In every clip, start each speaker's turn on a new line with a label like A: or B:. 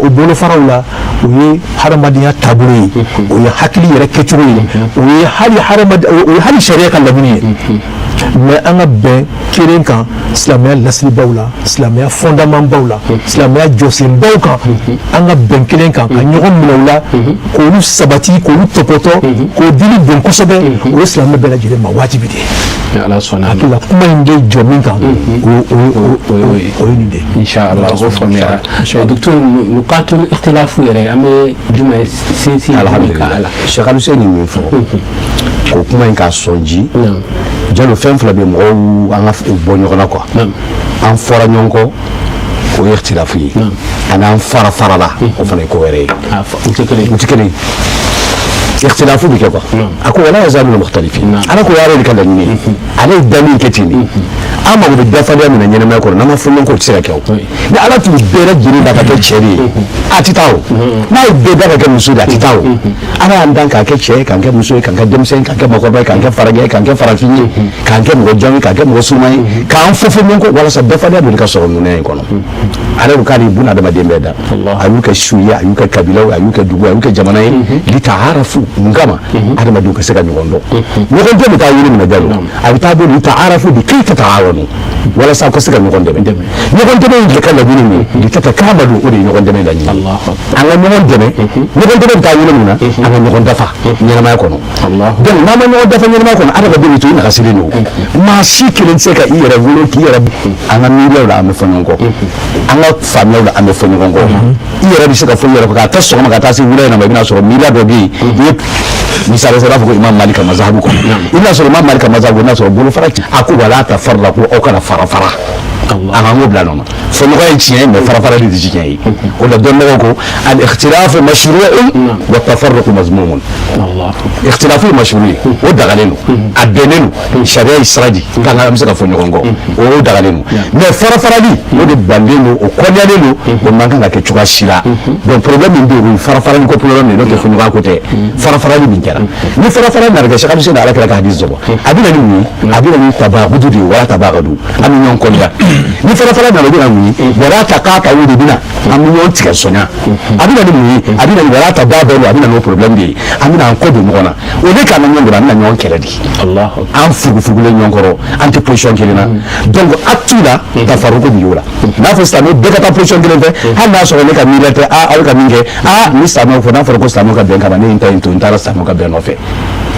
A: o bolofaraw la, o ye hadamadenya taabolo ye, o ye hakili yɛrɛ kɛcogo ye, o ye hali hadamaden, o ye hali sariya ka laɲini ye. Mais an ka bɛn kelen kan silamɛya lasiribaw la, silamɛya fondement la, silamɛya jɔsenbaw kan, an ka bɛn kelen kan ka ɲɔgɔn minɛ o la, k'olu sabati, k'olu tɔpɔtɔ, k'o dili don kosɛbɛ, o ye silamɛ bɛɛ lajɛlen ma wajibi de ye.
B: Ala sɔnna.
A: Hakili la, kuma in bɛ jɔ min kan, o ye nin de ye.
B: Inshallah, o faamuyara. Docteur, nuqatul ikhtilafu yɛrɛ, an bɛ jumɛn sinsin jumɛn kan?
C: Alhamdulillah.
B: Ala.
C: Cheikh Aluseni, min fɔ k'o kuma in k'a sɔn ji jalo, fɛn fila bɛ mɔgɔw an ka bɔ ɲɔgɔn na quoi. An fɔra ɲɔgɔn kɔ, o ye ikhtilafu ye, ani an fara farala, o fana ye ko wɛrɛ ye.
B: A u tɛ kelen.
C: U tɛ kelen ye. Ikhtilafu bɛ kɛ quoi. A ko wala yazalu mukhtalifin. Ala ko y'ale de ka laɲini ye, ale ye danni kɛ ten de. An mago bɛ dafalenya min na ɲɛnamaya kɔnɔ, n'an ma fɔ ɲɔgɔn kɔ, o tɛ se ka kɛ. O ni Ala tun bɛɛ lajɛlen da ka kɛ cɛ de ye, a tɛ taa. O n'a ye bɛɛ da ka kɛ muso de ye, a tɛ taa. O Ala y'an dan k'a kɛ cɛ ye, k'an kɛ muso ye, k'an kɛ denmisɛn ye, k'an kɛ mɔgɔkɔrɔba ye, k'an kɛ farajɛ ye, k'an kɛ farafin ye, k'an kɛ mɔgɔ jan ye, k'an kɛ mɔgɔ suruma ye, k'an fɔ fɔ ɲɔgɔn kɔ walasa dafalenya dɔ de ka sɔrɔ nunɛ in kɔnɔ. Ale ko k'ale ye buna adamaden bɛɛ da, a y'u kɛ su ye, a y'u kɛ kabilaw ye, a y'u kɛ dugu ye, a y'u kɛ jamana ye, litaarafu. Mun kama? Adamadenw ka se ka ɲɔgɔn dɔn. Ɲɔgɔn dɔn bɛ taa yiri minɛ jalo, a bɛ taa bɔ litaarafu bi kayfa taawanu, walasa aw ka se ka ɲɔgɔn dɛmɛ. Ɲɔgɔn dɛmɛ in de ka laɲini min ye litatakaamalu, o de ye ɲɔgɔn dɛmɛ laɲini. An ka ɲɔgɔn dɛmɛ, ɲɔgɔn dɛmɛ bɛ taa yiri min na, an ka ɲɔgɔn dafa ɲɛnamaya kɔnɔ. Donc n'an ma ɲɔgɔn dafa ɲɛnamaya kɔnɔ, adamaden bɛ to i nagasilen don. Maa si kelen tɛ se ka i yɛrɛ wolo k'i yɛrɛ. An ka miiriyaw la, an bɛ fɔ ɲɔgɔn kɔ. An ka faamuyaw la, an bɛ fɔ ɲɔgɔn kɔ. I yɛrɛ bɛ se ka fɔ i yɛrɛ kɔ k'a ta sɔgɔma ka taa se wula in na ma, i bɛna sɔrɔ miiriya dɔ bɛ yen. I ye misali i b'a fɔ ko Imam Malik ka mazahabu kɔnɔ, i bɛna sɔrɔ Imam Malik ka mazahabu, i bɛna sɔrɔ bolofara. A ko wala tafarraqu, aw kana fara fara. An k'an k'o bila nɔ na. Fɔɲɔgɔn ye tiɲɛ ye, mais fara farali tɛ tiɲɛ ye. O la, dɔnnibagaw ko al ikhtilafu mashru'un wa tafarruqu mazmumun. Ikhtilafu ye mashru ye, o dagalen don, a bɛnnen don, sariya ye sira di k'an ka an bɛ se ka fɔ ɲɔgɔn kɔ, o dagalen don. Mais fara farali, o de banden don, o kɔniyalen don, o man kan ka kɛ cogoya si la. Donc problème min bɛ yen, o ye fara farali ko problème de ye, n'o tɛ fɔɲɔgɔn ko tɛ. Fara farali min kɛra, ni fara farali nana kɛ, Cheikh Aluseni, Ala kɛra ka hadisi dɔ bɔ, a bɛ na ni mun ye? A bɛ na ni tabagudu de ye. Wala tabagadu, an bɛ ɲɔgɔn kɔniya. Ni fara fara nana, o bɛ na mun ye? Wala taqata'u de bɛ na, an bɛ ɲɔgɔn tigɛ sɔnya. A bɛ na ni mun ye? A bɛ na ni wala tadabaru, a bɛ na n'o problème de ye. An bɛ na an kɔ don ɲɔgɔn na, o de k'an ka ɲɔgɔn dɛmɛ, an bɛna ɲɔgɔn kɛlɛ de, an fugufugulen ɲɔgɔn kɔrɔ, an tɛ position kelen na. Donc acte la, tafaruko bɛ y'o la. N'a fɔ silamɛ bɛɛ ka taa position kelen fɛ, hali n'a sɔrɔ ne ka miiriya tɛ, aa, aw bɛ ka min kɛ, aa, ni silamɛw fɔ, n'a fɔra ko silamɛw ka bɛn kama, ne ye n ta in to, n taara silamɛw ka bɛn nɔfɛ.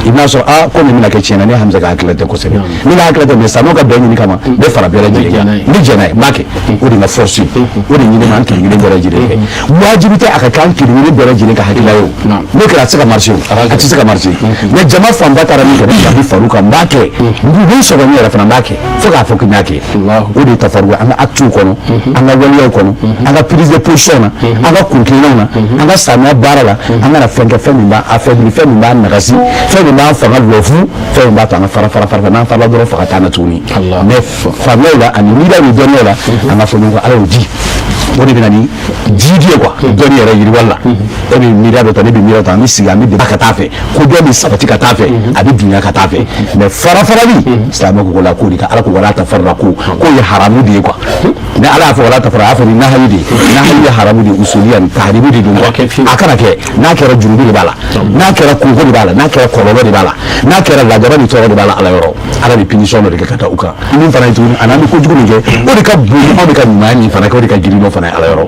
C: I bɛna sɔrɔ, aa, ko nin bɛna kɛ tiɲɛna, ne Hamza ka hakilila tɛ kosɛbɛ, ne ka hakilila tɛ, mais silamɛw ka bɛn ɲini kama, n bɛ fara bɛɛ lajɛlen kan, n bɛ jɛn n'a ye, n b'a kɛ. O de ye n ka force ye, o de ɲini ma an kelen kelen bɛɛ lajɛlen fɛ. Wajibi tɛ a ka kɛ an kelen kelen bɛɛ lajɛlen ka hakilila ye. O n'o kɛra, a tɛ se ka marcher, o a tɛ se ka marcher. Mais jama fanba taara min kɛ, ne bɛ far'u kan, n b'a kɛ, n bɛ sɔrɔ n yɛrɛ fana, n b'a kɛ fo k'a fɔ ko n y'a kɛ. O de ye tafaruku an ka actes kɔnɔ, an ka waleyaw kɔnɔ, an ka prise de position na, an ka kuntilennaw na, an ka samiya baara la. An kana fɛn kɛ, fɛn min b'an affaibli, fɛn min b'an nagasi, fɛn min b'an fanga lɔfu, fɛn min b'a to an ka fara fara fara. N'an farala dɔrɔn, faga t'an na tuguni. Mais faamuyaw la ani miiriyaw ni dɔnniyaw la, an ka fɔ ɲɔgɔn kɔ, Ala y'o di. O de bɛ na ni jiidi ye quoi, dɔnni yɛrɛ yiriwali la. E bɛ miiriya dɔ ta, ne bɛ miiriya ta, an bɛ sigi, an bɛ débat ka taa fɛ, ko dɔ bɛ sabati ka taa fɛ, a bɛ dunya ka taa fɛ. Mais fara farali, silamɛ ko la k'o de ka Ala ko wala tafarraqu, k'o ye haramu de ye quoi. Ni Ala y'a fɔ wala tafarraqu, a y'a fɔ ni nahayi de ye. Nahayi ye haramu de ye, usuliya ni taharimu de don quoi. A kana kɛ. N'a kɛra, jurumu de b'a la. N'a kɛra, kunko de b'a la. N'a kɛra, kɔlɔlɔ de b'a la. N'a kɛra, lajaba ni tɔɔrɔ de b'a la. Ala yɔrɔ, Ala bɛ punition dɔ de kɛ ka taa u kan. Min fana ye tuguni, ani an bɛ kojugu min kɛ, o de ka bon ni anw bɛ ka ɲumanya min fana kɛ, o de ka girin n'o fana ye Ala yɔrɔ.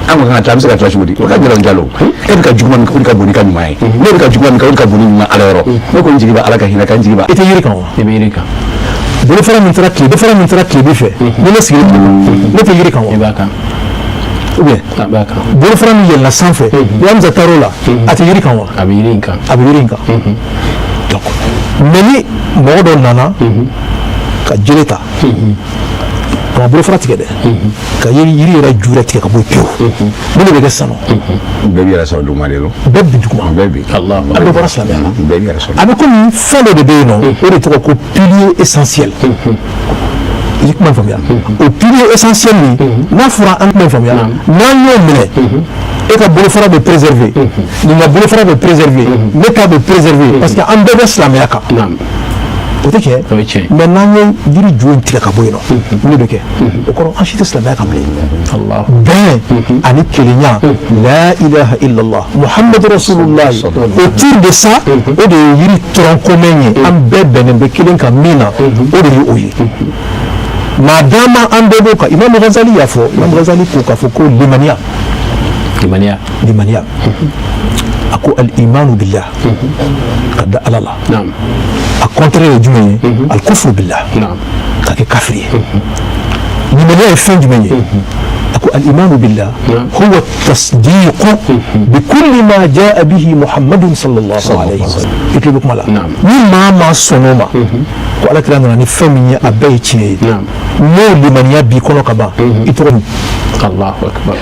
C: An ko kan ka taa, an bɛ se ka tila cogo di? O ka gɛlɛn jalo. E bɛ ka juguman min kɛ, o de ka bon n'i ka ɲuman ye. Ne bɛ ka juguman min kɛ, o de ka bon ni ɲuman Ala yɔrɔ. Ne ko n jigi bɛ Ala ka hinɛ kan, n jigi bɛ.
A: I tɛ yiri kan wa?
B: I bɛ yiri kan.
A: Bolofara min taara tile, bolofara min taara tilebin fɛ, ni ne sigilen, ne tɛ yiri kan wa?
B: I b'a kan.
A: Ou bien
B: A b'a kan.
A: bolofara min yɛlɛnna sanfɛ, ni Hamza taar'o la, a tɛ yiri kan wa?
B: A bɛ yiri in kan.
A: A bɛ yiri in kan. Donc mais ni mɔgɔ dɔ nana ka jele ta, a ma bolofara tigɛ dɛ, ka yiri yiri yɛrɛ ju yɛrɛ tigɛ ka bɔ yen pewu, mun de bɛ kɛ sisan nɔ?
C: Bɛɛ b'i yɛrɛ sɔrɔ duguma de don.
A: Bɛɛ bin duguma.
C: Bɛɛ bi.
A: A bɛɛ bɔra silamɛya la.
C: Bɛɛ b'i yɛrɛ sɔrɔ.
A: A bɛ komi fɛn dɔ de bɛ yen nɔ, o de tɔgɔ ko pilier essentiel. I ye kuma in faamuya? O pilier essentiel nin, n'a fɔra an kuma in faamuya, n'an y'o minɛ, e ka bolofara bɛ préserver, nin ka bolofara bɛ préserver, ne ta bɛ préserver, parce que an bɛɛ bɛ silamɛya kan. O tɛ tiɲɛ?
B: O ye tiɲɛ.
A: Mais n'an ye yiri ju in tigɛ ka bɔ yen nɔ, mun de bɛ kɛ? O kɔrɔ, an si tɛ silamɛya kan bilen. Bɛn ani kelenya, la ilaha illallah Muhammadu rasulullah, autour de ça, o de ye yiri tronc commun ye. An bɛɛ bɛnnen bɛ kelen kan min na, o de ye o ye. Maa dama an bɛɛ b'o kan. Imam Ghazali y'a fɔ, Imam Ghazali ko k'a fɔ ko limaniya,
B: Limaniya.
A: Limaniya, a ko al-imanu billah, ka da Ala la. A contraire ye jumɛn ye? Al-kufru billah, ka kɛ kafiri ye. Limaniya ye fɛn jumɛn ye? A ko al-imanu billah huwa tasdiqu bi kulli ma jaa bihi Muhammadun sallallahu alayhi wa sallam. I tulo bɛ kuma la? Ni maa maa sɔnn'o ma ko Ala kira nana ni fɛn min ye, a bɛɛ ye tiɲɛ ye, n'o limaniya b'i kɔnɔ ka ban, i tɔgɔ
B: Allahu akbar.